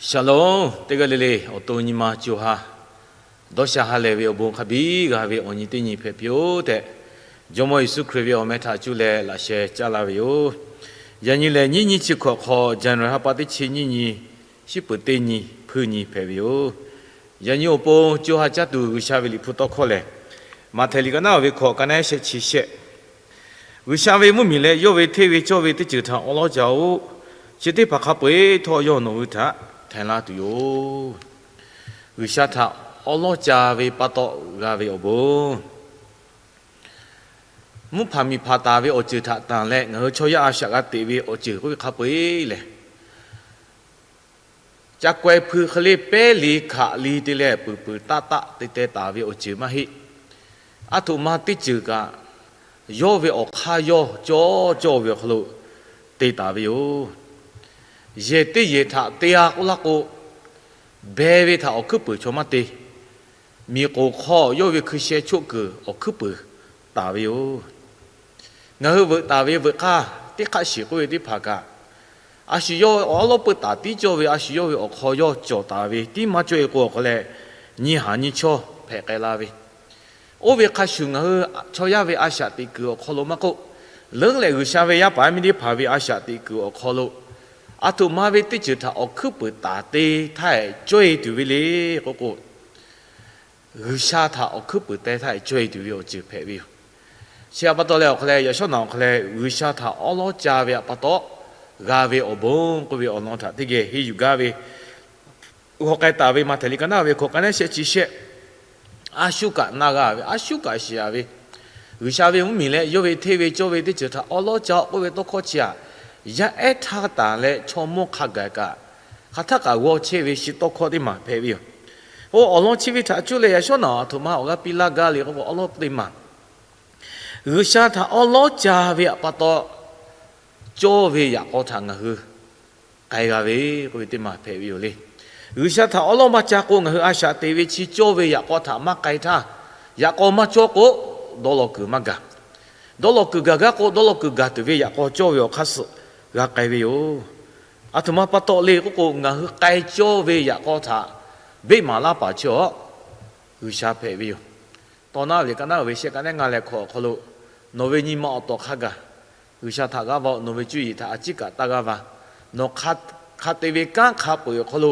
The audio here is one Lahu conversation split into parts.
Shalom, teˇ g'aˇ le le awˬ to nyi ma co ha dawˇ sha ha lehˬ ve awˬ bon hk'a biˇ g'a ve awˬ nyi teˇ nyi hpehꞈ piˇ-oˆ tehꞈ, Jawˇmawˇ Yeˍsuˆ Hkriꞈ ve awˬ meh htaꞈ cuˇ leh laꞈ sheh caˇ laˇ ve yoˬ. Yaꞈ nyi lehˬ, nyiˇ nyiˇ chi hkawꞈ hk'aw, January ha pa teˇ chi nyiˇ nyi, shiˉ peuˍ teˇ nyi, hpuiˇ nyi hpehꞈ ve yoˬ. Yaꞈ nyi awˬ pon co ha caˇ tuˬ G'uiˬsha ve Liꞈ hpu tawˇ hkawˇ lehˬ, Maꞈhtehˍ liꞈ ka naˉ ve hkawꞈ ka naˉ shehˆ chi shehˆ, G'uiˬsha ve mvuhˇmiˬ leh yawˇ ve hteˇ ve cawˇ ve teˇ ceuˬ htaꞈ awˉ lawˉ ca-oˆ. Chi teˇ hpaˍ hk'a peu-eˬ htawˇ yawˇ nawˬ hui htaꞈ htehꞈ laˇ tuˬ yoˬ. G'uiˬsha htaꞈ awˉ lawˉ ca ve pa taw g'a ve awˬ bon, mvuhˇ hpaˍ miˬ hpaˍ taˍ ve awˬ ceuˬ htaꞈ tanˬ leh ngaˬ hui chaw yaˇ a shaꞈ g'a teꞈ ve awˬ ceuˬ k'oˆ ve hk'a peu-eˬ lehˬ, ca k'ai hpui hk'e le pehˉ li hkaꞈ li te leh peuˬ peuˬ taˆ taˆ te teh taˍ ve awˬ ceuˬ maˇ heˆ. Aˬ htoꞈ ma teˇ ceuˬ kaꞈ, yawˇ ve awˬ hk'aˇ yawˇ cawˇ cawˇ ve awˬ hk'aw lo te taˍ ve yoˬ. Yehˬ teˇ yehˬ htaꞈ te-a k'oˆ laˇ k'o, beh ve htaꞈ awˬ hkuiˉ peuˍ chaw maˇ te. Miˬ k'oˍ hk'aw yawˇ ve hkui sheh choˆ kuiˬ awˬ hkuiˉ peuˍ taˍ ve yoˬ. Ngaˬ hui veuꞈ taˍ ve veuꞈ k'aˇ teˇ hk'aˆ shiˍ k'oˆ ve teˇ hpaˍ kaꞈ, a shu yawˇ awˉ lawˉ peuˇ taˍ tiˉ cawˇ ve, a shu yawˇ ve awˬ hk'aw yawˇ cawˬ taˍ ve tiˉ maˇ cawˇ-e k'o awˬ hk'aw leh, nyi haˍ nyi chawˇ hpehꞈ k'ai la ve. Oˇ ve hk'a shuˍ ngaˬ hui chaw yaˇ ve a shaꞈ teꞈ kuiˬ awˬ hk'aw lo maˇ k'oˆ, leuˉ leh G'uiˬsha ve yaˇ paˍ yaˇ miˇ teˇ hpaˍ ve a shaꞈ teꞈ kuiˬ awˬ hk'aw lo, aˬ htoꞈ ma ve teˇ ceuˬ htaꞈ awˬ hkuiˉ peuˍ taˍ te htaˇ cawˇ-e tuˬ ve le k'oˆ k'o, G'uiˬsha htaꞈ awˬ hkuiˉ peuˍ teh htaˇ cawˇ-e tuˬ ve awˬ ceuˬ hpehꞈ ve yoˬ. Chi htaꞈ pa taw leh awˬ hk'aw leh yaꞈ shawˉ naꞈ awˬ hk'aw leh G'uiˬsha htaꞈ awˉ lawˉ ca ve htaꞈ pa taw g'a ve awˬ bon k'oˆ ve awˬ lawn htaꞈ teˇ geh henˇ yuˬ gaˇ ve, g'aw k'ai taˍ ve Maꞈhtehˍ liꞈ ka naˉ ve hkawꞈ ka naˉ shehˆ chi shehˆ, a shu kaꞈ na g'a ve, a shu kaꞈ shiˍ-a ve, G'uiˬsha ve mvuhˇmiˬ leh yawˇ ve hteˇ ve cawˇ ve teˇ ceuˬ htaꞈ awˉ lawˉ ca k'oˆ ve tawˇ hkawˇ chi htaꞈ yaˇ ehˉ htaˇ tanˬ leh chaw mawˇ hk'a gaˬ kaꞈ, hk'aˬ htaˇ kaꞈ g'aw chehˇ ve shi tawˇ hkawˇ teˇ maˬ hpehꞈ ve yoˬ. Oˇ awˬ lawn chi ve htaꞈ cuˇ leh yaꞈ shawˉ naꞈ aˬ htoꞈ ma awˬ g'aˇ piˇ laˇ gaˇ le k'oˆ k'o, awˉ lawˉ teˇ maˬ G'uiˬsha htaꞈ awˉ lawˉ ca ve htaꞈ pa taw cawˇ ve yaꞈ k'aw htaꞈ ngaˬ hui k'ai g'a ve k'oˆ ve teˇ maˬ hpehꞈ ve yoˬ le. G'uiˬsha htaꞈ awˉ lawˉ maˇ ca k'o, ngaˬ hui a shaꞈ teꞈ ve chi cawˇ ve yaꞈ k'aw htaꞈ maˇ k'ai htaˇ, yaꞈ k'aw maˇ cawˇ k'o, dawˇ law kuiˬ maˇ gaˬ. Dawˇ law kuiˬ gaˬ gaˇ k'o, dawˇ law kuiˬ gaˬ tuˬ ve yaꞈ k'aw cawˇ ve awˬ hk'aˇ suh g'a k'ai ve yoˬ. Aˬ htoꞈ ma pa taw le k'oˆ k'o, ngaˬ hui k'ai cawˇ ve yaꞈ k'aw htaꞈ beˆ maˍ laˇ paˍ chi awˬ G'uiˬsha hpehꞈ ve yoˬ. Tawˇ naˉ ve liꞈ ka naˉ ve shehˆ ka naˉ ngaˇ leh hkawꞈ awˬ hk'aw lo, nawˬ ve nyi ma awˬ tawˍ hk'a gaˬ G'uiˬsha htaꞈ g'aˇ va-oˬ. Nawˬ ve cuˇ yiˍ htaꞈ a ciˉ kaꞈ taˇ g'aˇ va. Nawˬ hk'a te ve kanˉ hk'a peu-eˬ awˬ hk'aw lo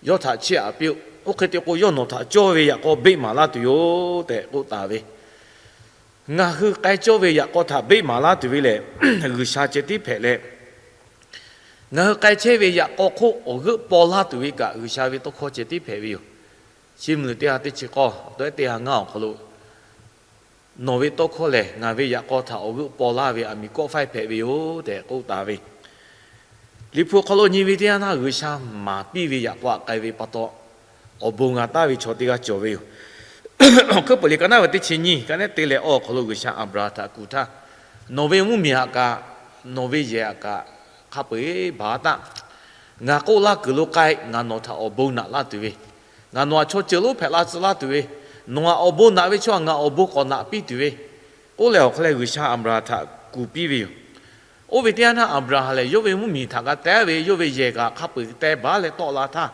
yawˇ htaꞈ chiˇ aꞈ piˇ-oˆ. Oˇ hk'e te k'o, yawˇ nawˬ htaꞈ cawˇ ve yaꞈ k'aw beˆ maˍ laˇ tuˬ yoˬ tehꞈ k'oˆ taˍ ve. Ngaˬ hui k'ai cawˇ ve yaꞈ k'aw htaꞈ beˆ maˍ laˇ tuˬ ve lehˬ, G'uiˬsha ceh tiˉ hpehꞈ leh, ngaˬ hui k'ai chehˇ ve yaꞈ k'aw hk'oˆ awˬ g'euˆ paw laˇ tuˬ ve kaꞈ G'uiˬsha ve tawˇ hkawˇ ceh tiˉ hpehꞈ ve yoˬ. Chi mvuh luˬ teˇ ha teˇ chi k'awˇ, tawˇ ehˉ teˇ ha ngaˇ awˬ hk'aw lo, nawˬ ve tawˇ hkawˇ lehˬ ngaˬ ve yaꞈ k'aw htaꞈ awˬ g'euˆ paw laˇ ve aˬ miˍ kawˆ faiˇ hpehꞈ ve yoˬ tehꞈ k'oˆ taˍ ve. Liꞈ hpu awˬ hk'aw lo nyi ve teˇ yanˇ htaˇ, G'uiˬsha maˍ piˇ ve yaꞈ k'aw htaꞈ k'ai ve pa taw, awˬ bon g'a taˍ ve chaw teˇ g'aˇ cawˬ ve yoˬ. Awˬ hkuiˉ peuˬ liꞈ ka naˉ ve teˇ chi nyiˇ, ka naˉ te leh awˬ hk'aw lo G'uiˬsha Aˍbraˍhanˍ htaꞈ kuˬ htaˇ, nawˬ ve mvuhˇmiˬ htaꞈ kaꞈ, nawˬ ve yehˬ htaꞈ kaꞈ hk'a peu-eˬ baˬ taˆ. Ngaˬ k'oˆ laˇ kuiˬ lo k'ai, ngaˬ nawˬ htaꞈ awˬ bon naꞈ laˇ tuˬ ve, ngaˬ nawˬ htaꞈ chaw ceuˬ lonˉ hpehꞈ la tcuh laˇ tuˬ ve, nawˬ htaꞈ awˬ bon naꞈ ve chaw htaꞈ ngaˬ awˬ bon k'awꞈ naꞈ piˇ tuˬ ve, k'oˆ leh awˬ hk'aw leh G'uiˬsha Aˍbraˍhanˍ htaꞈ kuˬ piˇ ve yoˬ. Oˇ ve teˇ yanˇ htaˇ Aˍbraˍhanˍ lehˬ yawˇ ve mvuhˇmiˬ htaꞈ g'a teh ve, yawˇ ve yehˬ kaꞈ hk'a peu-eˬ teh baˬ leh tawˆ la htaˇ,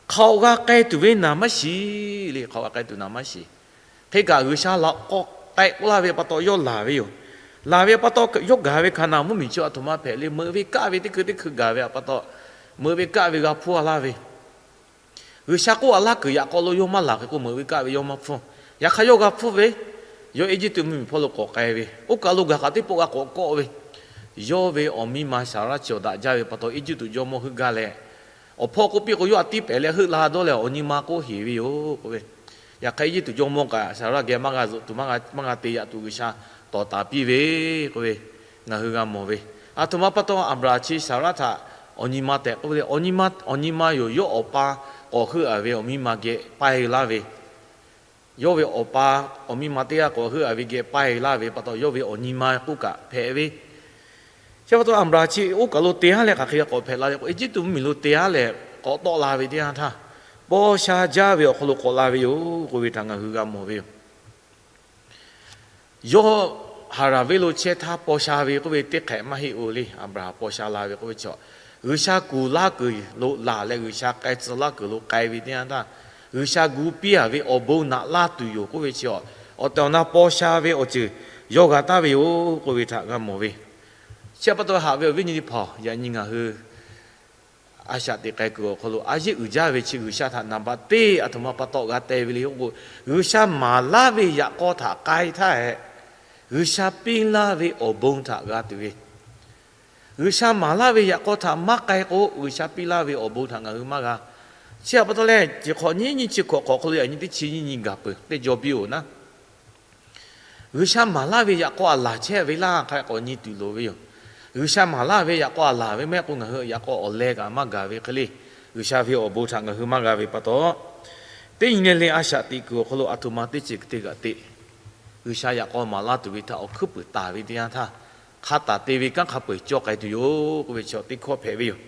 hk'aoꞈ g'a k'ai tuˬ ve naˍ maˇ shiˍ le. Hk'aoꞈ g'a k'ai tuˬ naˍ maˇ shiˍ. Hk'e kaꞈ G'uiˬsha laꞈ k'aw k'ai k'oˆ laˇ ve pa taw yawˇ laˬ ve yoˬ. Laˬ ve pa taw yawˇ gaˬ ve Hkaˍnanˍ mvuhˇmiˬ chi aˬ htoꞈ ma hpehꞈ le. Meuꞈ ve kaˆ ve teˇ hkui teˇ hkui gaˬ ve pa taw, meuꞈ ve kaˆ ve g'a hpfuhˇ a laˇ ve, G'uiˬsha k'oˆ a laˇ kuiˬ yaꞈ k'aw lo yawˇ maˇ laˬ hk'e k'o, meuꞈ ve kaˆ ve yawˇ maˇ hpfuhˇ. Yaꞈ hk'aˇ yawˇ g'a hpfuhˇ ve, yawˇ Eˇjiˇtuꞈ mvuhˇmiˬ hpawˇ lo k'awꞈ k'ai ve, oˇ kaˬ lo gaˬ kaꞈ teˇ pawˆ g'a k'awꞈ kawˆ ve, yawˇ ve awˬ miˇ ma Saˍraˆ chi awˬ daꞈ jaˇ ve pa taw Eˇjiˇtuꞈ jawˇmawˇ heuˆ gaˇ leh, awˬ hpawˇ k'oˆ piˇ k'o, yawˇ a tiˉ pehˍ leh heuˆ la dawˇ leh awˬ nyi ma k'oˆ heˍ ve yoˬ k'oˆ ve. Yaꞈ hk'aˇ Eˇjiˇtuꞈ jawˇmawˇ kaꞈ Saˍraˆ geh maˇ g'a zuhꞈ tuˬ, maˇ g'a te yaꞈ tuˬ G'uiˬsha tawˍ taˍ piˇ ve k'oˆ ve, ngaˬ hui g'a mawˬ ve. Aˬ htoꞈ ma pa taw Aˍbraˍhanˍ chi Saˍraˆ htaꞈ awˬ nyi ma tehꞈ k'oˆ ve le. Awˬ nyi ma, awˬ nyi ma yoˬ, yawˇ awˬ pa k'awꞈ heuˆ a ve awˬ miˇ ma geh paiˇ laˇ ve, yawˇ ve awˬ pa awˬ miˇ ma teˇ g'aˇ k'awꞈ heuˆ a ve geh paiˇ laˇ ve pa taw, yawˇ ve awˬ nyi ma k'oˆ kaꞈ hpehꞈ ve. Chi pa taw Aˍbraˍhanˍ chi oˇ kaˬ lo te haˉ leh hk'aˬ hk'e g'a k'awꞈ hpehꞈ la ve k'o, Eˇjiˇtuꞈ mvuhˇmiˬ lo te haˉ leh k'awꞈ tawˆ la ve teˇ yanˇ htaˇ, paw sha jaˇ ve awˬ hk'aw lo k'awꞈ la ve yoˬ k'oˆ ve htaꞈ ngaˬ hui g'a mawˬ ve yoˬ. Yawˇ Haˍranˍ venˇ lo chehˇ htaˇ paw sha ve k'oˆ ve teˇ hk'ehꞈ maˇ heˆ-oˬ le. Aˍbraˍhanˍ paw sha la ve k'oˆ ve chaw, G'uiˬsha kuˬ laˇ kuiˬ lo laˬ leh G'uiˬsha k'ai tcuh laˇ kuiˬ lo k'ai ve teˇ yanˇ htaˇ, G'uiˬsha gu piˇ-a ve awˬ bon naꞈ laˇ tuˬ yoˬ k'oˆ ve chi, awˬ tehˬ awˬ na paw sha ve awˬ ceuˬ yawˇ g'a taˍ ve yoˬ k'oˆ ve htaꞈ g'a mawˬ ve. Chi pa taw haꞈ ve awˬ viˉ nyi teˇ hpaˍ, yaꞈ nyi ngaˬ hui a shaꞈ teꞈ k'ai kuiˬ awˬ hk'aw lo a yeˇ uiˍ jaˇ ve chi G'uiˬsha htaꞈ naˍ baꞈ teˇ aˬ htoꞈ ma pa taw g'a teh ve le k'o, G'uiˬsha maˍ laˇ ve yaꞈ k'aw htaꞈ k'ai htaˇ hehꞈ, G'uiˬsha piˇ laˇ ve awˬ bon htaꞈ g'a tuˬ ve, G'uiˬsha maˍ laˇ ve yaꞈ k'aw htaꞈ maˇ k'ai k'o, G'uiˬsha piˇ laˇ ve awˬ bon htaꞈ ngaˬ hui maˇ g'a. Chi pa taw leh, chi hk'awꞈ nyiˇ nyiˇ chi hkawꞈ hk'awꞈ hk'aw lo yaꞈ nyi teˇ chi nyiˇ nyi gaˬ peuˬ teˇ jaw biˇ-oˬ naˉ, G'uiˬsha maˍ laˇ ve yaꞈ k'aw a laˬ chehˇ ve laˇ hk'a k'awꞈ nyi tuˬ loˍ ve yoˬ. G'uiˬsha maˍ laˇ ve yaꞈ k'aw a laˬ ve maˇ heˆ k'o, ngaˬ hui yaꞈ k'aw awˬ leh kaꞈ maˇ gaˬ ve hk'e le. G'uiˬsha ve awˬ bon htaꞈ ngaˬ hui maˇ g'a ve pa taw, teˇ nyi le le a shaꞈ teꞈ kuiˬ awˬ hk'aw lo aˬ htoꞈ ma teˇ ceuˬ te g'aꞈ teꞈ, G'uiˬsha yaꞈ k'aw maˍ laˇ tuˬ ve htaꞈ awˬ hkuiˉ puiˍ taˍ ve teˇ yanˇ htaˇ, hk'a taˍ te ve kanˉ hk'a peu-eˬ cawˇ k'ai tuˬ yoˬ k'oˆ ve chi teˇ hkawˇ hpehꞈ ve yoˬ.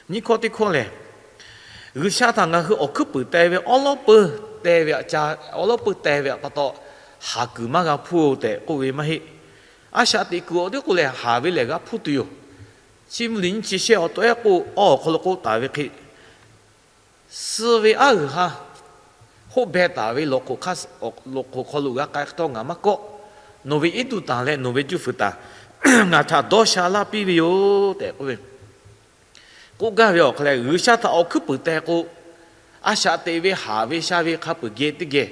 Nyiˇ hkawˇ teˇ hkawˇ lehˬ, G'uiˬsha htaꞈ ngaˬ hui awˬ hkuiˉ puiˍ teh ve awˉ lawˉ peuˇ teh ve aꞈ ca, awˉ lawˉ peuˇ teh ve aꞈ pa taw, haˍ kuiˬ maˇ g'a hpuˇ tehꞈ k'oˆ ve maˇ heˆ. A shaꞈ teꞈ kuiˬ awˬ teˇ k'o lehˬ, haˍ ve lehˬ g'a hpuˇ tuˬ yoˬ. Chi mvuhˇ leh nyiˇ chi shehˆ awˬ tawˆ ehˉ k'o, awˬ hk'aw lo k'oˆ taˍ ve hk'e, suh ve aˉ g'uiˬ ha hoˆ beh taˍ ve lawˬ hk'oꞈ hk'aˇ, lawˬ hk'oꞈ hk'aw lo g'a k'ai htawˇ ngaˬ maˇ kawˆ. Nawˬ ve iˉ duˇ tanˬ leh nawˬ ve juˇ fuiˍ tanˬ ngaˬ htaꞈ dawˇ sha laˇ piˇ ve yoˬ tehꞈ k'oˆ ve, k'oˆ gaˇ ve awˬ hk'aw lehˬ, G'uiˬsha htaꞈ awˬ hkuiˉ puiˍ teh k'o, a shaꞈ teꞈ ve haˍ ve sha ve hk'a peu-eˬ geh teˇ geh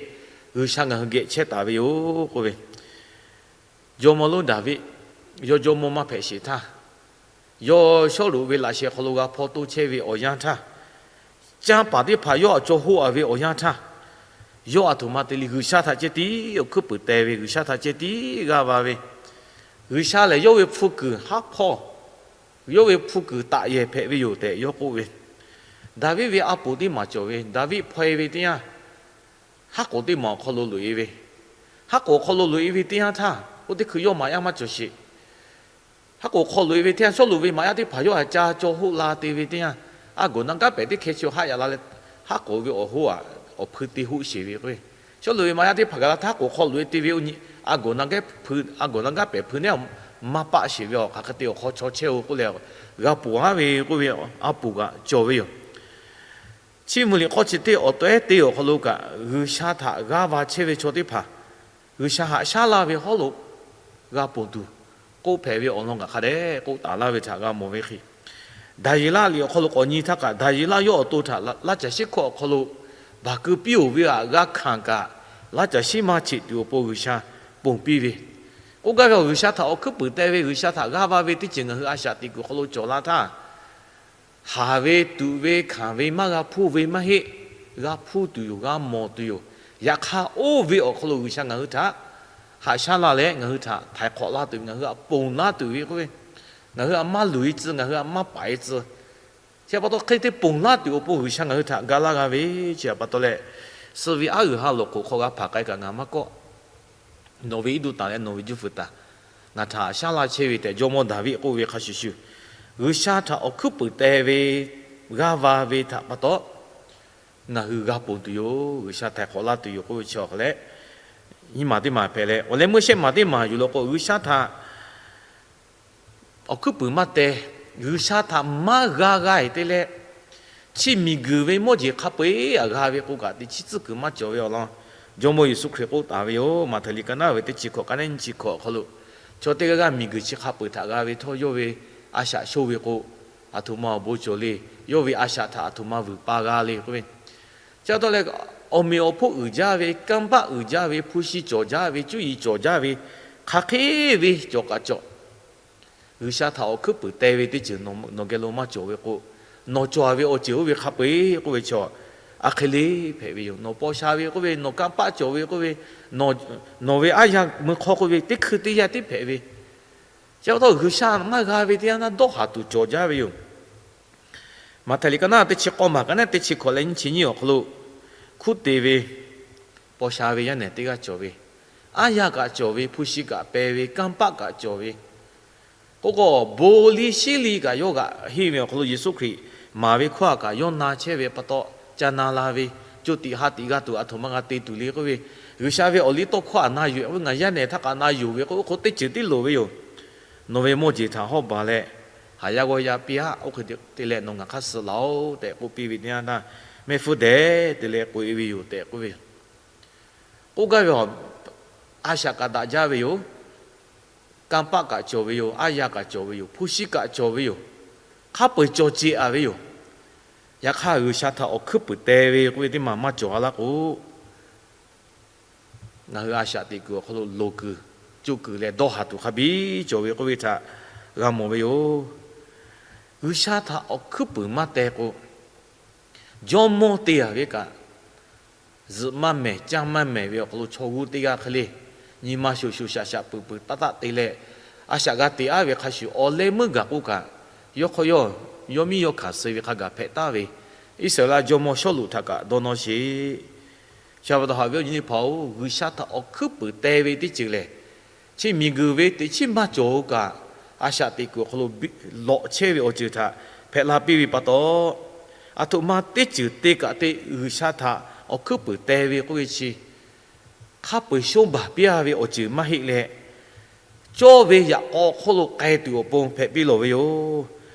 G'uiˬsha ngaˬ hui geh chehˇ taˍ ve yoˬ k'oˆ ve. Jawˇmawˇ lonˉ Daˍviˆ, yawˇ jawˇmawˇ maˇ hpehꞈ sheˍ htaˇ, yawˇ Sawˉluꞈ ve laꞈ sheh hk'aw lo g'a hpaw toˇ chehˇ ve awˬ yanˇ htaˇ, canˇ paˍ teˇ hpaˍ yawˇ htaꞈ caw hoˆ-a ve awˬ yanˇ htaˇ, yawˇ aˬ htoꞈ ma te le, G'uiˬsha htaꞈ ceh tiˉ awˬ hkuiˉ puiˍ teh ve, G'uiˬsha htaꞈ ceh tiˉ g'aˇ va ve, G'uiˬsha lehˬ yawˇ ve hpu kuiˬ haˉ hpawˇ, yawˇ ve hpu kuiˬ taꞈ yehˬ hpehꞈ ve yoˬ tehꞈ yawˇ k'oˆ ve. Daˍviˆ ve a poˍ teˇ maˬ cawˬ ve, Daˍviˆ hpaw-e ve teˇ yanˇ, haˉ k'oˍ teˇ maˬ awˬ hk'aw lo loꞈ-e ve, haˉ k'oˍ awˬ hk'aw lo loꞈ-e ve teˇ yanˇ htaˇ, oˇ teˇ hkui yawˇ maꞈ yaˇ maˇ cawˬ sheˍ. Haˉ k'oˍ hk'aw loꞈ-e ve teˇ yanˇ, Sawˉluꞈ ve maꞈ yaˇ teˇ hpaˍ yawˇ htaꞈ ca caw hoˆ la te ve teˇ yanˇ, a goˍ na gaˉ pehˍ teˇ hkeh chi haˆ yaꞈ la leh, haˉ k'oˍ ve awˬ hoˉ aꞈ awˬ hpui te hoˆ sheˍ ve k'o, Sawˉluꞈ ve maꞈ yaˇ teˇ hpaˍ kaꞈ la htaˇ k'oˍ hk'aw loꞈ-e te ve, a goˍ na gaˉ peuˬ, a goˍ na gaˉ pehˍ hpui neˉ maˇ paˆ sheˍ ve awˬ hk'aˬ hk'e te awˬ hk'aw chaw chehˇ-oˬ k'oˆ leh, g'a ponˬ-aˉ ve k'oˆ ve, a poˍ kaꞈ cawˬ ve yoˬ. Chi mvuhˇ leh k'awˇ chi teˇ awˬ tawˆ ehˉ teˇ awˬ hk'aw lo kaꞈ, G'uiˬsha htaꞈ g'aˇ va chehˇ ve chaw teˇ hpaˍ G'uiˬsha haꞈ shaˉ laˇ ve hawˉ lo g'a ponˬ tuˬ k'oˆ hpehꞈ ve awˬ lawn kaꞈ hk'a dehꞈ k'oˆ taˍ laˇ ve htaꞈ g'a mawˬ ve hk'e, Daˍyeˍlaˆ liꞈ awˬ hk'aw lo k'awꞈ nyi htaˇ kaꞈ, Daˍyeˍlaˆ yawˇ awˬ to htaꞈ laˇ caˬ shiˉ hkawˇ awˬ hk'aw lo baˬ keu piˇ-oˬ ve aꞈ g'a hkanˍ kaꞈ, laˇ caˬ shiˉ maˇ cheꞈ tuˬ awˬ pon G'uiˬsha ponˬ piˇ ve, k'oˆ gaˇ ve, G'uiˬsha htaꞈ awˬ hkuiˉ puiˍ teh ve, G'uiˬsha htaꞈ g'aˇ va ve teˇ ceuˬ ngaˬ hui a shaꞈ teꞈ kuiˬ hk'aw lo cawˬ la htaˇ, haˍ ve, tuꞈ ve, hkanˍ ve maˇ g'a hpuˇ ve maˇ heˆ. G'a hpuˇ tuˬ yoˬ, g'a mawˬ tuˬ yoˬ. Yaꞈ hk'aˇ, oˇ ve awˬ hk'aw lo G'uiˬsha ngaˬ hui htaꞈ haꞈ shaˉ laˇ leh, ngaˬ hui htaꞈ htaiˍ hk'awꞈ laˇ tuˬ ve, ngaˬ hui htaꞈ ponˬ laˇ tuˬ ve k'oˆ ve, ngaˬ hui htaꞈ maˇ luˬ-e tcuh, ngaˬ hui htaꞈ maˇ paˍ-e tcuh. Chi pa taw hk'e te ponˬ laˇ tuˬ awˬ pon G'uiˬsha ngaˬ hui htaꞈ ga laˇ g'a ve, chi pa taw leh, suh ve aˉ g'uiˬ ha lawˬ hk'oꞈ hk'aw g'a hpaˍ k'ai kaꞈ ngaˬ maˇ kawˆ. Nawˬ ve iˉ duˇ tanˬ leh nawˬ ve juˇ fuiˍ tanˬ ngaˬ htaꞈ shaˉ laˇ chehˇ ve tehꞈ jawˇmawˇ Daˍviˆ k'oˆ ve hk'a shuˍ shuˍ, G'uiˬsha htaꞈ awˬ hkuiˉ puiˍ teh ve, g'aˇ va ve htaꞈ pa taw, ngaˬ hui g'a ponˬ tuˬ yoˬ, G'uiˬsha htaiˍ hk'awꞈ laˇ tuˬ yoˬ k'oˆ ve chi awˬ hk'aw leh, nyiˇ maˬ teˇ maˬ hpehꞈ leh, awˬ leh Moˉseˆ maˬ teˇ maˬ yuˬ law k'o, G'uiˬsha htaꞈ awˬ hkuiˉ puiˍ maˇ teh, G'uiˬsha htaꞈ maˇ g'a g'a-e te leh, chi miˬguiˬ ve mawˇ jeˬ hk'a peu-eˬ aꞈ g'a ve k'o kaꞈ, teꞈ chiˉ tcuhˉ kuiˬ maˇ cawˬ ve awˬ lawn Jawˇmawˇ Yeˍsuˆ Hkriꞈ k'oˆ taˍ ve yoˬ. Maꞈhtehˍ liꞈ ka naˉ ve teˇ chi hkawꞈ, ka naˉ nyiˇ chi hkawꞈ awˬ hk'aw lo, chaw teˇ g'aˇ g'aˇ miˬguiˬ chi hk'a peu-eˬ htaꞈ g'a ve htawˇ, yawˇ ve a shaꞈ shoˇ ve k'o, aˬ htoꞈ ma awˬ bon cawˬ le. Yawˇ ve a shaꞈ htaꞈ aˬ htoꞈ ma vuiˬ pa g'a le k'oˆ ve, chi pa taw leh, awˬ meꞈ awˬ hponˇ uiˍ jaˇ ve, kanˇ paˆ uiˍ jaˇ ve, hpu shi cawˬ jaˇ ve, cuˇ yiˍ cawˬ jaˇ ve, hk'aˬ hk'e ve cawˬ kaꞈ cawˬ, G'uiˬsha htaꞈ awˬ hkuiˉ puiˍ teh ve teˇ ceuˬ nawˬ geh lo maˇ cawˬ ve k'o, nawˬ cawˬ ve awˬ ceuˬ oˇ ve hk'a peu-eˬ k'oˆ ve chaw, a hk'e le hpehꞈ ve yoˬ. Nawˬ paw sha ve k'oˆ ve, nawˬ kanˇ paˆ cawˬ ve k'oˆ ve, nawˬ ve aˉ yanˇ mui hk'aw k'oˆ ve, teˇ hkui teˇ yanˇ tiˉ hpehꞈ ve, chi pa taw G'uiˬsha maˇ g'a ve teˇ yanˇ htaˇ dawˇ haˍ tuˬ cawˬ jaˇ ve yoˬ. Maꞈhtehˍ liꞈ ka naˉ teˇ chi k'awˇ maˬ, ka naˉ teˇ chi hkawꞈ leh nyiˇ chi nyiˇ awˬ hk'aw lo, hkunˉ te ve, paw sha ve yaˇ nehˬ teˇ g'aˇ cawˬ ve, aˉ yanˇ kaꞈ cawˬ ve, hpu shi kaꞈ peh ve, kanˇ paˆ kaꞈ cawˬ ve, k'oˆ k'o, bon liˇ shiˉ liˇ kaꞈ yawˇ g'aꞈ henˇ ve awˬ hk'aw lo Yeˍsuˆ Hkriꞈ maˍ ve hkawˇ htaꞈ kaꞈ yawˇ na chehˇ ve pa taw, ca na la ve, co tiꞈ ha tiꞈ g'a tuˬ aˬ htoꞈ ma g'a te tuˬ le k'oˆ ve, G'uiˬsha ve awˬ liˇ tawˇ hkawˇ htaꞈ na yuˬ-e k'oˆ ve, ngaˬ yaˇ nehˬ htaˇ kaꞈ na yuˬ ve k'oˆ ve, oˇ hk'o teˇ ceuˬ tiˉ loˍ ve yoˬ. Nawˬ ve mawˇ jeˬ htaꞈ hawˇ baˬ leh, haˍ yaˇ g'awˇ yaˇ piˇ-aˆ. Oˇ hk'e te leh nawˬ ngaˬ hk'aˇ suh laˬ-oˆ tehꞈ k'oˆ piˇ ve teˇ yanˇ htaˇ, mehˆ hpfuhˇ dehꞈ te leh k'oꞈ-e ve yoˬ tehꞈ k'oˆ ve yoˬ. K'oˆ gaˇ ve a, a shaꞈ kaꞈ daꞈ jaˇ ve yoˬ. Kanˇ paˆ kaꞈ cawˬ ve yoˬ. Aˉ yaˇ kaꞈ cawˬ ve yoˬ. Hpu shiˉ kaꞈ cawˬ ve yoˬ. Hk'a peu-eˬ cawˬ ce-a ve yoˬ. Yaꞈ hk'aˇ, G'uiˬsha htaꞈ awˬ hkuiˉ puiˍ teh ve k'oˆ ve teˇ maˬ maˇ cawˬ-a laˇ k'o, ngaˬ hui a shaꞈ teꞈ kuiˬ awˬ hk'aw lo loˍ kuiˬ, coˇ kuiˬ leh dawˇ haˍ tuˬ hk'a biˇ cawˬ ve k'oˆ ve htaꞈ g'a mawˬ ve yoˬ. G'uiˬsha htaꞈ awˬ hkuiˉ puiˍ maˇ teh k'o, jawˇmawˇ te-a ve kaꞈ, zuhꞈ maˇ mehˍ, canˇ maˇ mehˍ ve awˬ hk'aw lo chaw g'uˇ teˇ g'aˇ hk'e le, nyi ma shoꞈ shoꞈ shaꞈ shaꞈ peuˬ peuˬ taˆ taˆ te leh, a shaꞈ g'a teꞈ-aˉ ve hk'a shuˍ, awˬ leh meuˇ gaˬ k'oˆ kaꞈ, yawˇ hk'aw yawˇ, yawˇ miˇ yawˇ hkanˍ suh ve hk'a gaˬ hpehꞈ taˍ ve Iˉsaˍreˍlaˆ jawˇmawˇ Sawˉluꞈ htaꞈ kaꞈ dawˇ nawˇ sheˍ. Chi pa taw haꞈ ve awˬ nyi teˇ hpaˍ-oˬ, G'uiˬsha htaꞈ awˬ hkuiˉ puiˍ teh ve teˇ ceuˬ lehˬ, chi miˬguiˬ ve teꞈ chiˉ maˇ cawˬ-o kaꞈ, a shaꞈ teꞈ kuiˬ awˬ hk'aw lo lawꞈ chehˇ ve awˬ ceuˬ htaꞈ hpehꞈ la piˇ ve pa taw, aˬ htoꞈ ma teˇ ceuˬ te kaꞈ te G'uiˬsha htaꞈ awˬ hkuiˉ puiˍ teh ve k'oˆ ve chi, hk'a peu-eˬ shonˇ baˬ piˇ-a ve awˬ ceuˬ maˇ heˆ leh, cawˇ ve yaꞈ k'aw hk'oˆ lo k'ai tuˬ awˬ pon hpehꞈ piˇ lawˬ ve yoˬ.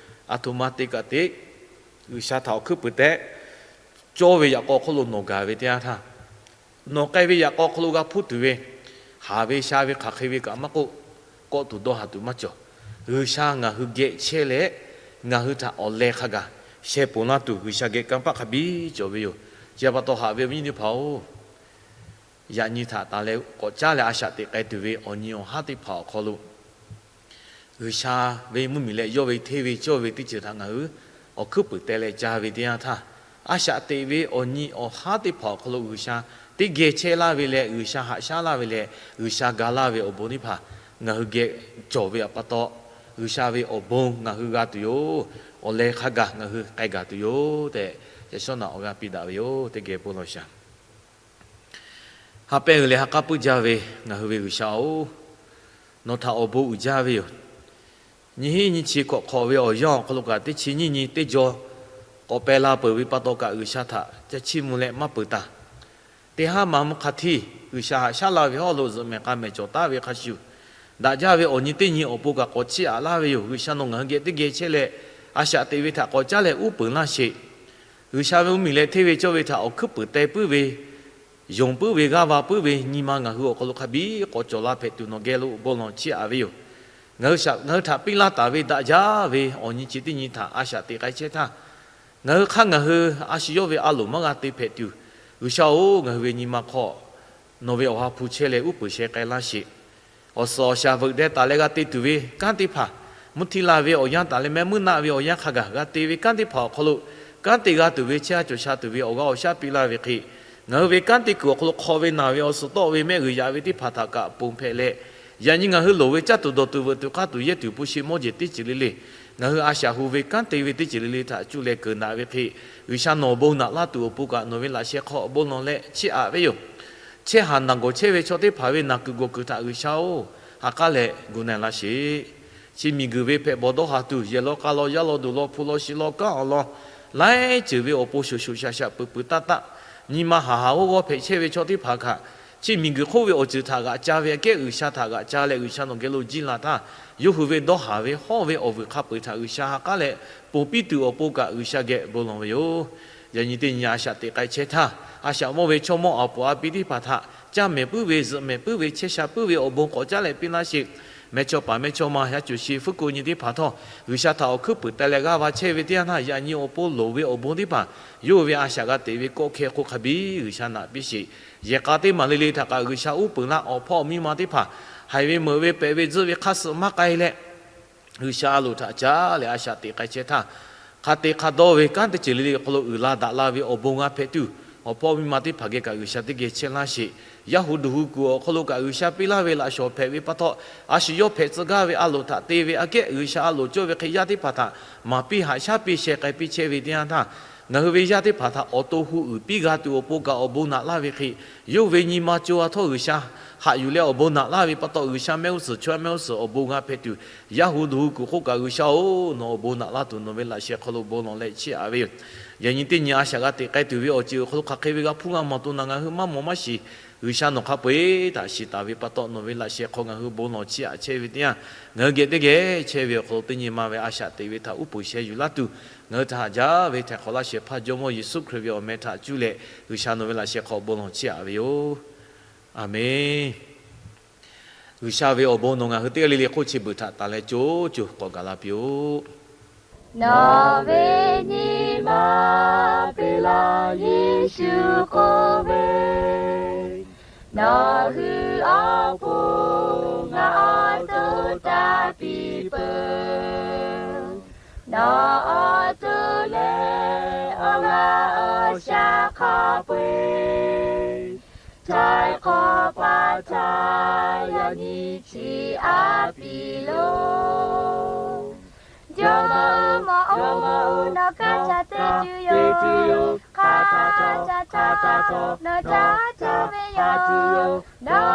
Aˬ htoꞈ ma te kaꞈ te, G'uiˬsha htaꞈ awˬ hkuiˉ puiˍ teh, cawˇ ve yaꞈ k'aw hk'oˆ lo nawˬ gaˬ ve teˇ yanˇ htaˇ, nawˬ k'ai ve yaꞈ k'aw hk'aw lo g'a hpuˇ tuˬ ve, haˍ ve sha ve hk'aˬ hk'e ve kaꞈ maˇ k'oˆ, kawˆ tuˬ dawˇ haˍ tuˬ maˇ cawˬ. G'uiˬsha ngaˬ hui geh chehˇ leh, ngaˬ hui htaꞈ awˬ leh hk'a gaˬ sheh ponˬ laˇ tuˬ G'uiˬsha geh kanˇ paˆ hk'a biˇ cawˬ ve yoˬ. Chi pa taw haꞈ ve awˬ viˉ awˬ nyi teˇ hpaˍ-oˬ, yaꞈ nyi htaꞈ taˍ leh k'awꞈ caˉ leh a shaꞈ teꞈ k'ai tuˬ ve awˬ nyi awˬ haˉ teˇ hpaˍ awˬ hk'aw lo, G'uiˬsha ve mvuhˇmiˬ leh yawˇ ve hteˇ ve cawˇ ve teˇ ceuˬ htaꞈ ngaˬ hui awˬ hkuiˉ puiˍ teh leh ca ve teˇ yanˇ htaˇ, a shaꞈ teꞈ ve awˬ nyi awˬ haˉ teˇ hpaˍ awˬ hk'aw lo G'uiˬsha teˇ geh chehˇ laˇ ve leh, G'uiˬsha haꞈ shaˉ laˇ ve leh, G'uiˬsha ga laˇ ve awˬ bon teˇ hpaˍ ngaˬ hui geh cawˬ ve pa taw, G'uiˬsha ve awˬ bon ngaˬ hui g'a tuˬ yoˬ. Awˬ leh hk'a gaˬ ngaˬ hui k'ai gaˬ tuˬ yoˬ tehꞈ, yaꞈ shawˉ naꞈ awˬ g'aˇ piˇ daꞈ ve yoˬ. Teˇ geh bon lawˬ shaˍ. Ha pehˇ g'uiˬ leh ha k'aˉ puiˉ jaˇ ve ngaˬ hui ve G'uiˬsha-oˬ, nawˬ htaꞈ awˬ bon uiˍ jaˇ ve yoˬ. Nyiˇ hinˉ nyiˇ chi hkawꞈ hk'awꞈ ve awˬ yanˇ awˬ hk'aw lo kaꞈ, teˇ chi nyiˇ nyi teˇ jaw k'awꞈ peh la peuˬ ve pa taw kaꞈ, G'uiˬsha htaꞈ ca chiˇ mvuh leh maˇ peuˬ taˍ. Teˇ haˉ ma mvuhˇ hk'a htiˇ G'uiˬsha haꞈ shaˉ laˇ ve hawˉ lo zuhꞈ mehˍ k'a mehˍ cawˬ taˍ ve hk'a shuˍ, daꞈ jaˇ ve awˬ nyi teˇ nyi awˬ pon kaꞈ k'awꞈ chiˇ aꞈ laˇ ve yoˬ. G'uiˬsha nawˬ ngaˬ hui geh teˇ geh chehˇ leh, a shaꞈ teꞈ ve htaꞈ k'awꞈ caˉ leh uˉ peunˍ laˇ sheˍ. G'uiˬsha ve mvuhˇmiˬ leh hteˇ ve cawˇ ve htaꞈ awˬ hkuiˉ puiˍ teh puiˉ ve, yonˍ puiˉ ve, g'aˇ va puiˉ ve nyi ma ngaˬ hui awˬ hk'aw lo hk'a biˇ k'awꞈ cawˬ la hpehꞈ tuˬ nawˬ geh lo bon lawˬ chiˇ aꞈ ve yoˬ. Ngaˬ hui htaꞈ piˇ laˇ taˍ ve daꞈ jaˇ ve awˬ nyi chi teˇ nyi htaꞈ a shaꞈ teꞈ k'ai chehˇ htaˇ, ngaˬ hui hk'aˇ ngaˬ hui a shu yawˇ ve a loˍ maˇ g'a te hpehꞈ tuˬ, G'uiˬsha-oˬ, ngaˬ hui ve nyi ma hk'aw nawˬ ve awˬ ha hpu chehˇ leh uˉ peunˍ sheh k'ai laˇ sheˍ. Awˬ suhˍ awˬ shaˍ veuꞈ deh taˍ leh g'a te tuˬ ve kanˉ teˇ hpaˍ, mvuhˇ htiˇ la ve awˬ yanˇ taˍ leh mehˆ muiˉ naˆ ve awˬ yanˇ hk'a gaˬ g'a te ve kanˉ teˇ hpaˍ awˬ hk'aw lo, kanˉ te g'a tuˬ ve chehˇ sha cawˬ sha tuˬ ve awˬ g'aˇ awˬ shaˉ piˇ laˇ ve hk'e, ngaˬ hui ve kanˉ te kuiˬ awˬ hk'aw lo hk'aw ve naˬ ve awˬ suhˍ tawˆ ve mehˆ g'uiˬ yaꞈ ve teˇ hpaˍ htaꞈ kaꞈ ponˬ hpehꞈ leh, yaꞈ nyi ngaˬ hui loˍ ve caˇ tuˬ dawˬ tuˬ veuꞈ tuˬ k'aˇ tuˬ yehˇ tuˬ hpu shi mawˇ jeˬ teˇ ceuˬ le le, ngaˬ hui a shaꞈ hu ve kanˉ te ve teˇ ceuˬ le le htaꞈ cuˇ leh keunˍ daꞈ ve hk'e, G'uiˬsha nawˬ awˬ bon naꞈ laˇ tuˬ awˬ pon kaꞈ nawˬ ve laꞈ sheh hk'aw awˬ bon lawˬ leh chiˇ aꞈ ve yoˬ. Chehˇ haˍ naˬ gawˬ chehˇ ve chaw teˇ hpaˍ ve naˬ kuiˬ gawˬ kuiˬ htaꞈ G'uiˬsha-oˬ, ha k'aˉ leh gu na-e laˇ sheˍ. Chi miˬguiˬ ve hpehꞈ bawˬ dawˇ haˍ tuˬ, yehˬ law k'a law, yaˇ law duˬ law, hpu law shi law, kanˉ awˬ lawn, laiˉ ceuˬ ve awˬ pon shoꞈ shoꞈ shaˍ shaˍ peuˬ peuˬ taˇ taˆ, nyi ma haˍ haˍ g'awˇ g'awˇ hpehꞈ chehˇ ve chaw teˇ hpaˍ kaꞈ, chi miˬguiˬ hk'oˆ ve awˬ ceuˬ htaꞈ g'aꞈ ca ve aꞈ kehˉ G'uiˬsha htaꞈ g'aꞈ ca leh G'uiˬsha nawˬ geh lo jiˇ la htaˇ, yawˇ hui ve dawˇ haˍ ve hawˉ ve awˬ vuiˬ hk'a peu-eˬ htaꞈ G'uiˬsha ha k'aˉ leh ponˬ piˇ tuˬ awˬ pon kaꞈ G'uiˬsha geh bon lawˬ ve yoˬ. Yaꞈ nyi teˇ nyi a shaꞈ teꞈ k'ai chehˇ htaˇ, a shaꞈ mawˇ ve chaw mawˇ awˬ puˍ a pi teˇ hpaˍ htaꞈ caˇ mehˍ puiˉ ve, zuhꞈ mehˍ puiˉ ve, chehˇ sha puiˉ ve awˬ bon k'awꞈ caˉ leh piˇ laˇ sheˍ. Mehˇchawˇ paˍ mehˇchawˇma yaˇ cuˬ shi fuˉ ko nyi teˇ hpaˍ htawˇ, G'uiˬsha htaꞈ awˬ hkuiˉ puiˍ teh leh g'aˇ va chehˇ ve teˇ yanˇ htaˇ, yaꞈ nyi awˬ pon loˍ ve awˬ bon teˇ hpaˍ yawˇ hui ve a shaꞈ g'a teꞈ ve kawˆ hkeh hk'oˆ hk'a biˇ G'uiˬsha naꞈ piˇ sheˍ. Yehˬ k'a teˇ maˬ le le htaꞈ kaꞈ G'uiˬsha uˉ peunˍ laˇ. Awˬ hpawˇ awˬ miˇ ma teˇ hpaˍ haiˬ ve meuꞈ ve pehꞈ ve tzuhˆ ve hk'aˇ suh maˇ k'ai leh, G'uiˬsha a loˍ htaꞈ caˉ leh a shaꞈ teꞈ k'ai chehˇ htaˇ, hk'a te hk'a dawˇ ve kanˉ teˇ ceuˬ le le awˬ hk'aw lo uiˍ la daꞈ la ve awˬ bon g'a hpehꞈ tuˬ, awˬ hpawˇ miˇ ma teˇ hpaˍ geh kaꞈ G'uiˬsha teˇ geh chehˇ laˇ sheˍ. Yaˇ hu duˬ hu kuiˬ awˬ hk'aw lo kaꞈ G'uiˬsha piˇ laˇ ve laꞈ shawˍ hpehꞈ ve pa taw, a shu yawˇ hpehꞈ tcuh gaˇ ve a loˍ htaꞈ te ve aꞈ kehˉ G'uiˬsha a loˍ cawˇ ve hk'e yaˇ teˇ hpaˍ htaꞈ maˍ piˇ haꞈ shaˉ piˇ sheh k'ai piˇ chehˇ ve teˇ yanˇ htaˇ, ngaˬ hui ve yaˇ teˇ hpaˍ htaꞈ awˬ to hu uiˍ piˇ g'a tuˬ awˬ pon kaꞈ awˬ bon naꞈ laˇ ve hk'e, yawˇ hui ve nyi ma co a htawˇ G'uiˬsha haꞈ yuˬ leh awˬ bon naꞈ laˇ ve pa taw, G'uiˬsha mehˆ g'uˇ suhˍ chaw mehˆ g'uˇ suhˍ awˬ bon g'a hpehꞈ tuˬ, yaˇ hu duˬ hu kuiˬ hk'oˆ kaꞈ G'uiˬsha-oˬ, nawˬ awˬ bon naꞈ laˇ tuˬ nawˬ ve laꞈ sheh hk'aw lo bon lawˬ leh chiˇ aꞈ ve yoˬ. Yaꞈ nyi teˇ nyi a shaꞈ g'a teꞈ k'ai tuˬ ve awˬ ceuˬ awˬ hk'aw lo hk'aˬ hk'e ve g'a hpuˇ g'a mawˬ tuˬ naˬ ngaˬ hui maˇ mawˬ maˇ shiˍ. G'uiˬsha nawˬ hk'a peu-eˬ htaꞈ shiˍ taˍ ve pa taw, nawˬ ve laꞈ sheh hk'aw ngaˬ hui bon lawˬ chiˇ aꞈ chehˇ ve teˇ yanˇ, ngaˬ hui geh teˇ geh chehˇ ve awˬ hk'aw lo teˇ nyi ma ve a shaꞈ teꞈ ve htaꞈ uˉ peunˍ sheh yuˬ laˇ tuˬ, ngaˬ hui htaꞈ haꞈ jaˇ ve htaiˍ hk'awꞈ laˇ shehˍ hpaˇ Jawˇmawˇ Yeˍsuˆ Hkriꞈ ve awˬ meh htaꞈ cuˇ leh, G'uiˬsha nawˬ ve laꞈ sheh hk'aw bon lawˬ chiˇ aꞈ ve yoˬ. Aˬmenˍ. G'uiˬsha ve awˬ bon nawˬ ngaˬ hui teˇ g'aˇ le le hk'oˆ chi beuꞈ htaꞈ tanˬ leh co co k'awꞈ gaˬ la piˇ-oˆ. Nawˬ ve nyi ma peꞈ laˇ Yeˍsuˆ k'oˆ ve, Nawˬ hui awˬ pon ngaˬ awˬ to taˇ piˇ peuˬ. Nawˬ awˬ to leh awˬ g'aˇ awˬ shaˉ hk'a peu-eˬ, htaiˍ hk'awꞈ pa htaꞈ yaꞈ nyi chiˇ aꞈ piˇ loˬ. Jawˇmawˇ-oˬ, Jawˇmawˇ-oˬ, nawˬ kaˇ ca te tuˬ yoˬ. Hk'a ca ca ca, nawˬ ca ca ve yoˬ. Dawˇ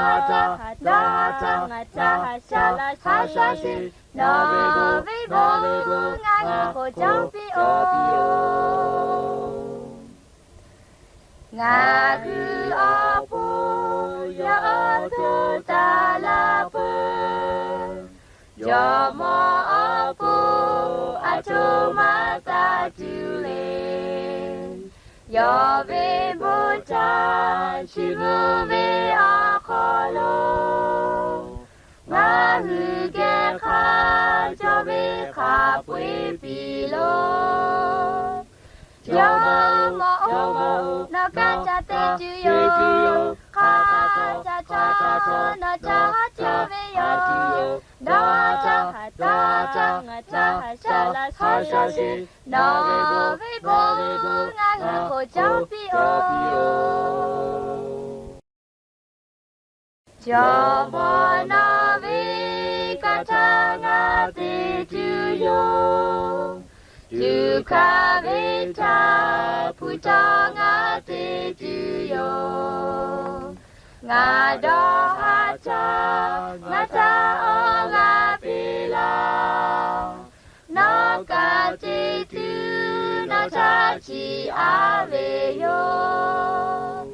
haˍ dawˇ haˍ, ngaˬ ca haˍ sha laˇ sha sha sheˍ. Nawˬ ve bon ngaˬ hui k'awꞈ cawˇ piˇ-oˆ. Ngaˬ hui awˬ pon yawˇ awˬ to taˇ laˇ peuˬ. Jawˇmawˇ awˬ pon aˬ htoꞈ ma taˇ tuˬ le. Yawˇ ve bon htaꞈ chiˇ mvuh ve awˬ hk'aw lo, ngaˬ hui geh hk'a cawˇ ve hk'a peu-eˬ piˇ loˬ. Jawˇmawˇ-oˬ, Jawˇmawˇ-oˬ, nawˬ kaˇ ca te tuˬ yoˬ. Hk'a ca ca ca, nawˬ ca haˉ cawˇ ve yoˬ. Dawˇ haˍ dawˇ haˍ, ngaˬ ca haˍ sha laˇ sha sha sheˍ. Nawˬ ve bon ngaˬ hui k'awꞈ cawˇ piˇ-oˆ. Jawˇmawˇ nawˬ ve kaˇ htaꞈ ngaˬ te tuˬ yoˬ. Tuꞈ hkaˇ ve htaꞈ hpu tawˇ ngaˬ te tuˬ yoˬ. Ngaˬ dawˇ haˍ htaˇ ngaˬ htaꞈ awˬ g'aˇ piˇ laˇ. Nawˬ kaˇ te tuˬ nawˬ htaꞈ chiˇ aꞈ ve yoˬ.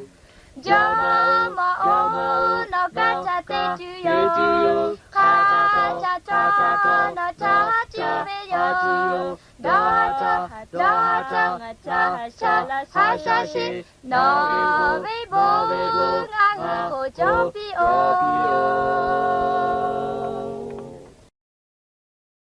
Jawˇmawˇ-oˬ, Jawˇmawˇ-oˬ, nawˬ kaˇ ca te tuˬ yoˬ. Hk'a ca ca ca, nawˬ ca haˉ cawˇ ve yoˬ. Dawˇ haˍ dawˇ haˍ, ngaˬ ca haˍ sha laˇ sha sha sheˍ. Nawˬ ve bon ngaˬ hui k'awꞈ cawˇ piˇ-oˆ.